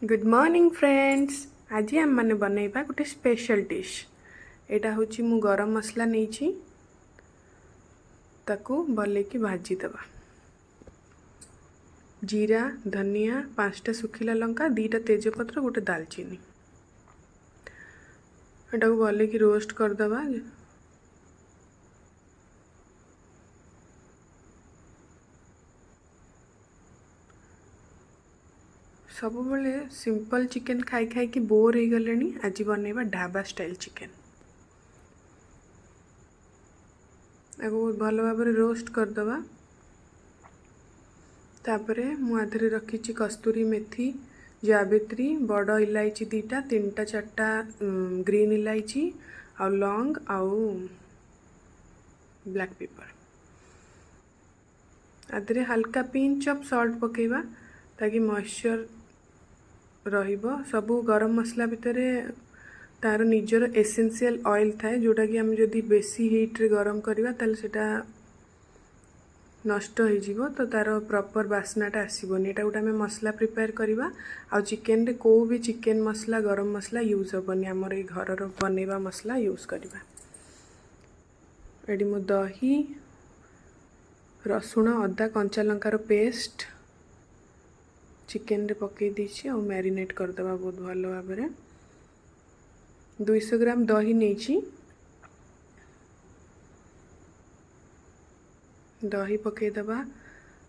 Good morning friends. ଆଜି ଆମେମାନେ ବନେଇବା ଗୋଟେ ସ୍ପେଶାଲ୍ ଡିଶ୍। ଏଇଟା ହେଉଛି, ମୁଁ ଗରମ ମସଲା ନେଇଛି, ତାକୁ ଭଲକି ଭାଜିଦେବା। ଜିରା, ଧନିଆ, 5ଟା ଶୁଖିଲା ଲଙ୍କା, 2ଟା ତେଜପତ୍ର, ଗୋଟେ ଦାଲଚିନି। ଏଟାକୁ ଭଲକି ରୋଷ୍ଟ କରିଦେବା। ସବୁବେଳେ ସିମ୍ପଲ୍ ଚିକେନ୍ ଖାଇ ଖାଇକି ବୋର୍ ହେଇଗଲେଣି। ଆଜି ବନେଇବା ଢାବା ଷ୍ଟାଇଲ୍ ଚିକେନ୍। ଆକୁ ବହୁତ ଭଲ ଭାବରେ ରୋଷ୍ଟ କରିଦେବା। ତାପରେ ମୁଁ ଆଧିରେ ରଖିଛି କସ୍ତୁରୀ ମେଥି, ଜାବିତ୍ରୀ, ବଡ଼ ଇଲାଇଚି 2ଟା, 3ଟା 4ଟା ଗ୍ରୀନ୍ ଇଲାଇଚି ଆଉ ଲଙ୍ଗ ଆଉ ବ୍ଲାକ୍ ପେପର୍। ଆଧିରେ ହାଲକା ପିଞ୍ଚ ଅଫ୍ ସଲ୍ଟ ପକାଇବା, ତାକି ମଏଶ୍ଚର୍ ରହିବ। ସବୁ ଗରମ ମସଲା ଭିତରେ ତାର ନିଜର ଏସେନ୍ସିଆଲ୍ ଅଏଲ୍ ଥାଏ, ଯେଉଁଟାକି ଆମେ ଯଦି ବେଶୀ ହିଟ୍ରେ ଗରମ କରିବା, ତାହେଲେ ସେଇଟା ନଷ୍ଟ ହେଇଯିବ, ତ ତାର ପ୍ରପର୍ ବାସ୍ନାଟା ଆସିବନି। ଏଇଟା ଗୋଟେ ଆମେ ମସଲା ପ୍ରିପେୟାର କରିବା। ଆଉ ଚିକେନରେ କେଉଁ ବି ଚିକେନ୍ ମସଲା, ଗରମ ମସଲା ୟୁଜ୍ ହେବନି। ଆମର ଏଇ ଘରର ବନେଇବା ମସଲା ୟୁଜ୍ କରିବା। ଏଠି ମୁଁ ଦହି, ରସୁଣ, ଅଦା, କଞ୍ଚା ଲଙ୍କାର ପେଷ୍ଟ ଚିକେନରେ ପକାଇ ଦେଇଛି ଆଉ ମ୍ୟାରିନେଟ୍ କରିଦେବା ବହୁତ ଭଲ ଭାବରେ। 200 ଗ୍ରାମ ଦହି ନେଇଛି। ଦହି ପକାଇଦେବା।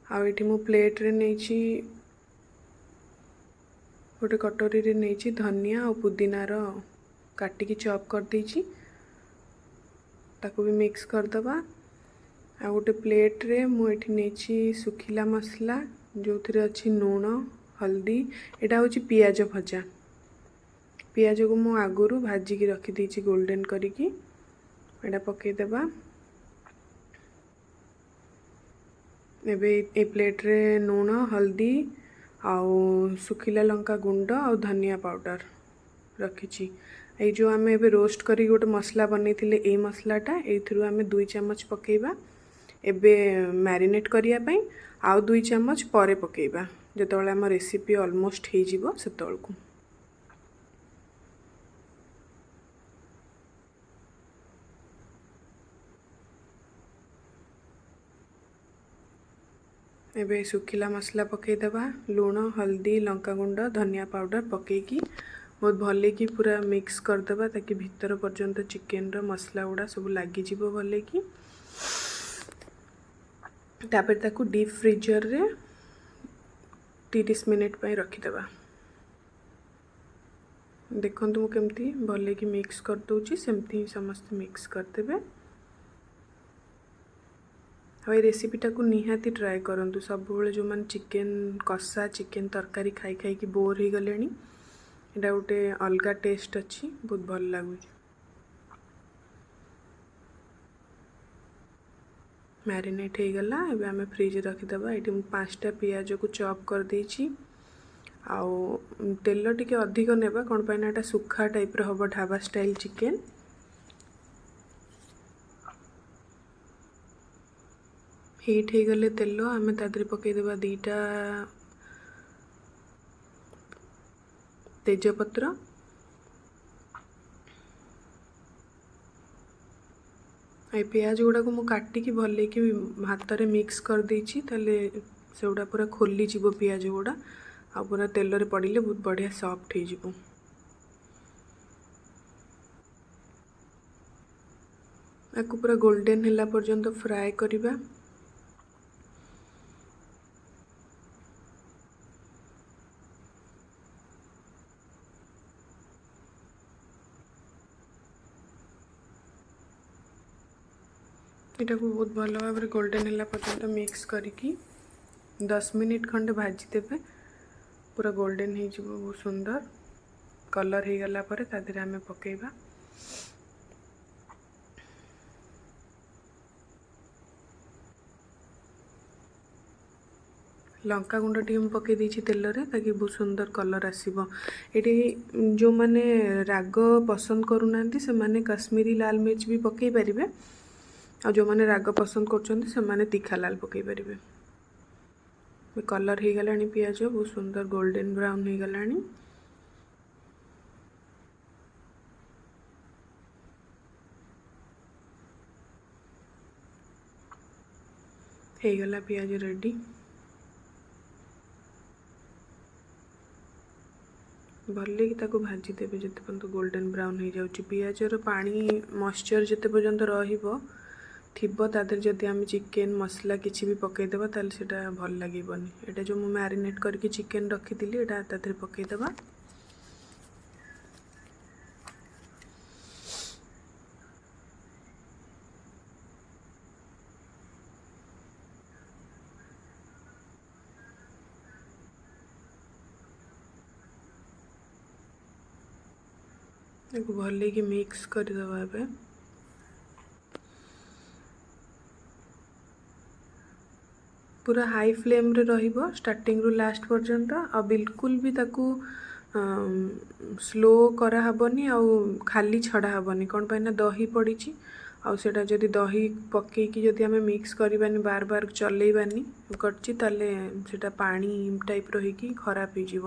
ଆଉ ଏଠି ମୁଁ ପ୍ଲେଟ୍ରେ ନେଇଛି, ଗୋଟେ କଟୋରୀରେ ନେଇଛି ଧନିଆ ଆଉ ପୁଦିନାର କାଟିକି ଚପ୍ କରିଦେଇଛି, ତାକୁ ବି ମିକ୍ସ କରିଦେବା। ଆଉ ଗୋଟେ ପ୍ଲେଟ୍ରେ ମୁଁ ଏଠି ନେଇଛି ଶୁଖିଲା ମସଲା, ଯେଉଁଥିରେ ଅଛି ଲୁଣ, ହଳଦୀ। ଏଇଟା ହେଉଛି ପିଆଜ ଭଜା। ପିଆଜକୁ ମୁଁ ଆଗରୁ ଭାଜିକି ରଖିଦେଇଛି ଗୋଲ୍ଡେନ୍ କରିକି। ଏଇଟା ପକାଇଦେବା। ଏବେ ଏ ପ୍ଲେଟ୍ରେ ଲୁଣ, ହଳଦୀ ଆଉ ଶୁଖିଲା ଲଙ୍କା ଗୁଣ୍ଡ ଆଉ ଧନିଆ ପାଉଡ଼ର ରଖିଛି। ଏଇ ଯେଉଁ ଆମେ ଏବେ ରୋଷ୍ଟ କରିକି ଗୋଟେ ମସଲା ବନେଇଥିଲେ, ଏଇ ମସଲାଟା, ଏଇଥିରୁ ଆମେ 2 ଚାମଚ ପକାଇବା ଏବେ ମ୍ୟାରିନେଟ୍ କରିବା ପାଇଁ। ଆଉ 2 ଚାମଚ ପରେ ପକାଇବା, ଯେତେବେଳେ ଆମ ରେସିପି ଅଲମୋଷ୍ଟ ହେଇଯିବ ସେତେବେଳକୁ। ଏବେ ଶୁଖିଲା ମସଲା ପକାଇଦେବା। ଲୁଣ, ହଳଦୀ, ଲଙ୍କାଗୁଣ୍ଡ, ଧନିଆ ପାଉଡ଼ର ପକାଇକି ବହୁତ ଭଲକି ପୁରା ମିକ୍ସ କରିଦେବା, ତାକି ଭିତର ପର୍ଯ୍ୟନ୍ତ ଚିକେନର ମସଲା ଗୁଡ଼ା ସବୁ ଲାଗିଯିବ ଭଲକି। ତାପରେ ତାକୁ ଡିପ୍ ଫ୍ରିଜରରେ 30 ମିନିଟ୍ ପାଇଁ ରଖିଦେବା। ଦେଖନ୍ତୁ, ମୁଁ କେମିତି ଭଲକି ମିକ୍ସ କରିଦେଉଛି, ସେମିତି ହିଁ ସମସ୍ତେ ମିକ୍ସ କରିଦେବେ। ଆଉ ଏ ରେସିପିଟାକୁ ନିହାତି ଟ୍ରାଏ କରନ୍ତୁ। ସବୁବେଳେ ଯେଉଁମାନେ ଚିକେନ୍ କଷା, ଚିକେନ୍ ତରକାରୀ ଖାଇ ଖାଇକି ବୋର୍ ହେଇଗଲେଣି, ଏଇଟା ଗୋଟେ ଅଲଗା ଟେଷ୍ଟ ଅଛି, ବହୁତ ଭଲ ଲାଗୁଛି। ମ୍ୟାରିନେଟ୍ ହେଇଗଲା, ଏବେ ଆମେ ଫ୍ରିଜ୍ ରଖିଦେବା। ଏଇଠି ମୁଁ 5ଟା ପିଆଜକୁ ଚପ୍ କରିଦେଇଛି। ଆଉ ତେଲ ଟିକେ ଅଧିକ ନେବା। କ'ଣ ପାଇଁ ନା ଏଇଟା ଶୁଖା ଟାଇପ୍ର ହେବ, ଢାବା ଷ୍ଟାଇଲ୍ ଚିକେନ୍। ହିଟ୍ ହେଇଗଲେ ତେଲ, ଆମେ ତା ଦେହରେ ପକାଇଦେବା 2ଟା ତେଜପତ୍ର। ଏ ପିଆଜ ଗୁଡ଼ାକୁ ମୁଁ କାଟିକି ଭଲକି ହାତରେ ମିକ୍ସ କରିଦେଇଛି, ତାହେଲେ ସେଗୁଡ଼ା ପୁରା ଖୋଲିଯିବ ପିଆଜ ଗୁଡ଼ା, ଆଉ ପୁରା ତେଲରେ ପଡ଼ିଲେ ବହୁତ ବଢ଼ିଆ ସଫ୍ଟ ହେଇଯିବ। ଆକୁ ପୁରା ଗୋଲ୍ଡେନ୍ ହେଲା ପର୍ଯ୍ୟନ୍ତ ଫ୍ରାଏ କରିବା। ଏଟାକୁ ବହୁତ ଭଲ ଭାବରେ ଗୋଲ୍ଡେନ୍ ହେଲା ପର୍ଯ୍ୟନ୍ତ ମିକ୍ସ କରିକି 10 ମିନିଟ୍ ଖଣ୍ଡେ ଭାଜିଦେବେ। ପୁରା ଗୋଲ୍ଡେନ୍ ହେଇଯିବ, ବହୁତ ସୁନ୍ଦର କଲର୍ ହେଇଗଲା ପରେ ତା ଦେହରେ ଆମେ ପକାଇବା ଲଙ୍କା ଗୁଣ୍ଡ ଟିକେ। ମୁଁ ପକାଇ ଦେଇଛି ତେଲରେ, ତାକି ବହୁତ ସୁନ୍ଦର କଲର୍ ଆସିବ। ଏଠି ଯେଉଁମାନେ ରାଗ ପସନ୍ଦ କରୁନାହାନ୍ତି, ସେମାନେ କାଶ୍ମୀରୀ ଲାଲ ମିର୍ଚ ବି ପକାଇ ପାରିବେ। ଆଉ ଯେଉଁମାନେ ରାଗ ପସନ୍ଦ କରୁଛନ୍ତି, ସେମାନେ ତୀଖା ଲାଲ ପକାଇ ପାରିବେ। କଲର୍ ହେଇଗଲାଣି ପିଆଜ, ବହୁତ ସୁନ୍ଦର ଗୋଲ୍ଡେନ୍ ବ୍ରାଉନ୍ ହେଇଗଲାଣି। ହେଇଗଲା ପିଆଜ ରେଡ଼ି। ଭଲକି ତାକୁ ଭାଜିଦେବେ ଯେତେ ପର୍ଯ୍ୟନ୍ତ ଗୋଲ୍ଡେନ୍ ବ୍ରାଉନ୍ ହେଇଯାଉଛି। ପିଆଜର ପାଣି ମଏଶ୍ଚର୍ ଯେତେ ପର୍ଯ୍ୟନ୍ତ ରହିବ ଥିବ, ତା ଦେହରେ ଯଦି ଆମେ ଚିକେନ୍ ମସଲା କିଛି ବି ପକାଇଦେବା, ତାହେଲେ ସେଇଟା ଭଲ ଲାଗିବନି। ଏଇଟା ଯେଉଁ ମୁଁ ମ୍ୟାରିନେଟ୍ କରିକି ଚିକେନ୍ ରଖିଥିଲି, ଏଇଟା ତା ଦେହରେ ପକାଇଦେବା। ତାକୁ ଭଲକି ମିକ୍ସ କରିଦେବା। ଏବେ ପୁରା ହାଇ ଫ୍ଲେମ୍ରେ ରହିବ ଷ୍ଟାର୍ଟିଂରୁ ଲାଷ୍ଟ ପର୍ଯ୍ୟନ୍ତ, ଆଉ ବିଲକୁଲ ବି ତାକୁ ସ୍ଲୋ କରାହେବନି ଆଉ ଖାଲି ଛଡ଼ା ହେବନି। କ'ଣ ପାଇଁ ନା ଦହି ପଡ଼ିଛି, ଆଉ ସେଇଟା ଯଦି ଦହି ପକେଇକି ଯଦି ଆମେ ମିକ୍ସ କରିବାନି, ବାର ବାର ଚଲେଇବାନି କରିଛି, ତାହେଲେ ସେଇଟା ପାଣି ଟାଇପ୍ର ହେଇକି ଖରାପ ହେଇଯିବ।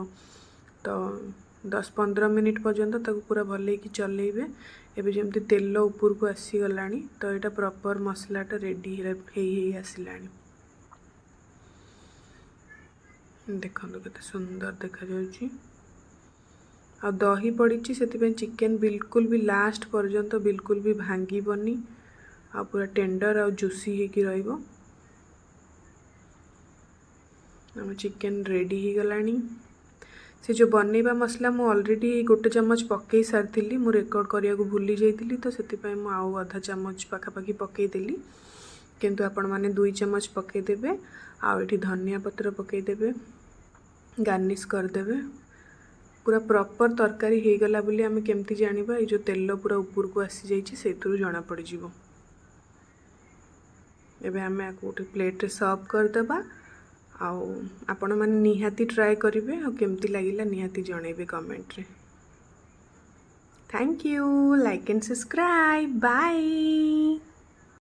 ତ 10-15 ମିନିଟ୍ ପର୍ଯ୍ୟନ୍ତ ତାକୁ ପୁରା ଭଲକି ଚଲେଇବେ। ଏବେ ଯେମିତି ତେଲ ଉପରକୁ ଆସିଗଲାଣି, ତ ଏଇଟା ପ୍ରପର୍ ମସଲାଟା ରେଡ଼ି ହେଇ ହେଇ ଆସିଲାଣି। ଦେଖନ୍ତୁ କେତେ ସୁନ୍ଦର ଦେଖାଯାଉଛି। ଆଉ ଦହି ପଡ଼ିଛି, ସେଥିପାଇଁ ଚିକେନ୍ ବିଲକୁଲ ବି ଲାଷ୍ଟ ପର୍ଯ୍ୟନ୍ତ ବିଲକୁଲ ବି ଭାଙ୍ଗିବନି, ଆଉ ପୁରା ଟେଣ୍ଡର ଆଉ ଜୁସି ହେଇକି ରହିବ। ଆମ ଚିକେନ୍ ରେଡ଼ି ହେଇଗଲାଣି। ସେ ଯେଉଁ ବନେଇବା ମସଲା ମୁଁ ଅଲରେଡ଼ି ଗୋଟେ ଚାମଚ ପକାଇ ସାରିଥିଲି, ମୁଁ ରେକର୍ଡ଼ କରିବାକୁ ଭୁଲି ଯାଇଥିଲି, ତ ସେଥିପାଇଁ ମୁଁ ଆଉ ଅଧା ଚାମଚ ପାଖାପାଖି ପକାଇଦେଲି, କିନ୍ତୁ ଆପଣମାନେ 2 ଚାମଚ ପକାଇଦେବେ। ଆଉ ଏଠି ଧନିଆ ପତ୍ର ପକାଇଦେବେ, ଗାର୍ନିସ୍ କରିଦେବେ। ପୁରା ପ୍ରପର୍ ତରକାରୀ ହେଇଗଲା ବୋଲି ଆମେ କେମିତି ଜାଣିବା? ଏଇ ଯେଉଁ ତେଲ ପୁରା ଉପରକୁ ଆସିଯାଇଛି, ସେଇଥିରୁ ଜଣାପଡ଼ିଯିବ। ଏବେ ଆମେ ଆକୁ ଗୋଟେ ପ୍ଲେଟ୍ରେ ସର୍ଭ କରିଦେବା। ଆଉ ଆପଣମାନେ ନିହାତି ଟ୍ରାଏ କରିବେ, ଆଉ କେମିତି ଲାଗିଲା ନିହାତି ଜଣାଇବେ କମେଣ୍ଟରେ। Thank you, like and subscribe. Bye.